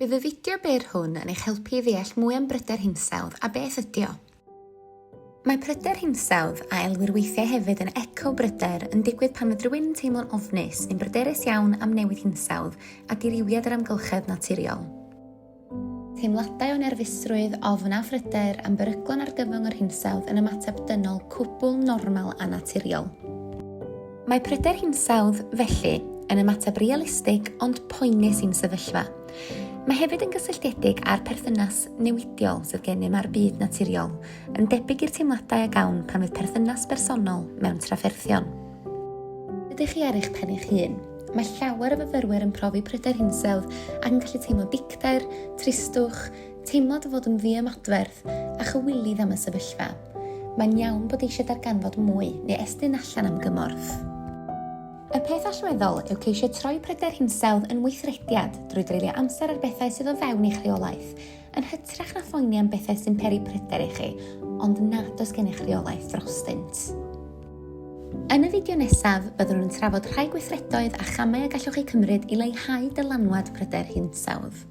Bydd y fideo byr hwn yn eich helpu i ddeall mwy am bryder hinsawdd a beth ydy o. Mae pryder hinsawdd, a elwir weithiau hefyd yn eco-bryder, yn digwydd pan fydd rhywun yn teimlo'n ofnus neu'n bryderus iawn am newid hinsawdd a dirywiad yr amgylchedd naturiol. Teimladau o nerfusrwydd, ofn a phryder am beryglon argyfwng yr hinsawdd yn ymateb dynol cwbl normal a naturiol. Mae pryder hinsawdd, felly, yn ymateb realistig ond poenus i'n sefyllfa. Mae hefyd yn gysylltiedig â'r perthynas newidiol sydd gennym â'r byd naturiol, yn debyg i'r teimladau a gawn pan fydd perthynas bersonol mewn trafferthion. Ydych chi ar eich pen eich hun? Mae llawer o fyfyrwyr yn profi pryder hinsawdd ac yn gallu teimlo dicter, tristwch, teimlad o fod yn ddiymadferth a chywilydd am y sefyllfa. Mae'n iawn bod eisiau darganfod mwy neu estyn allan am gymorth. Y peth allweddol yw ceisio troi pryder hinsawdd yn weithrediad drwy dreulio amser ar bethau sydd o fewn eich rheolaeth, yn hytrach na phoeni am bethau sy'n peri pryder i chi, ond nad oes gennych reolaeth drostynt. Yn y fideo nesaf, byddwn yn trafod rhai gweithredoedd a chamau y gallwch eu cymryd i leihau dylanwad pryder hinsawdd.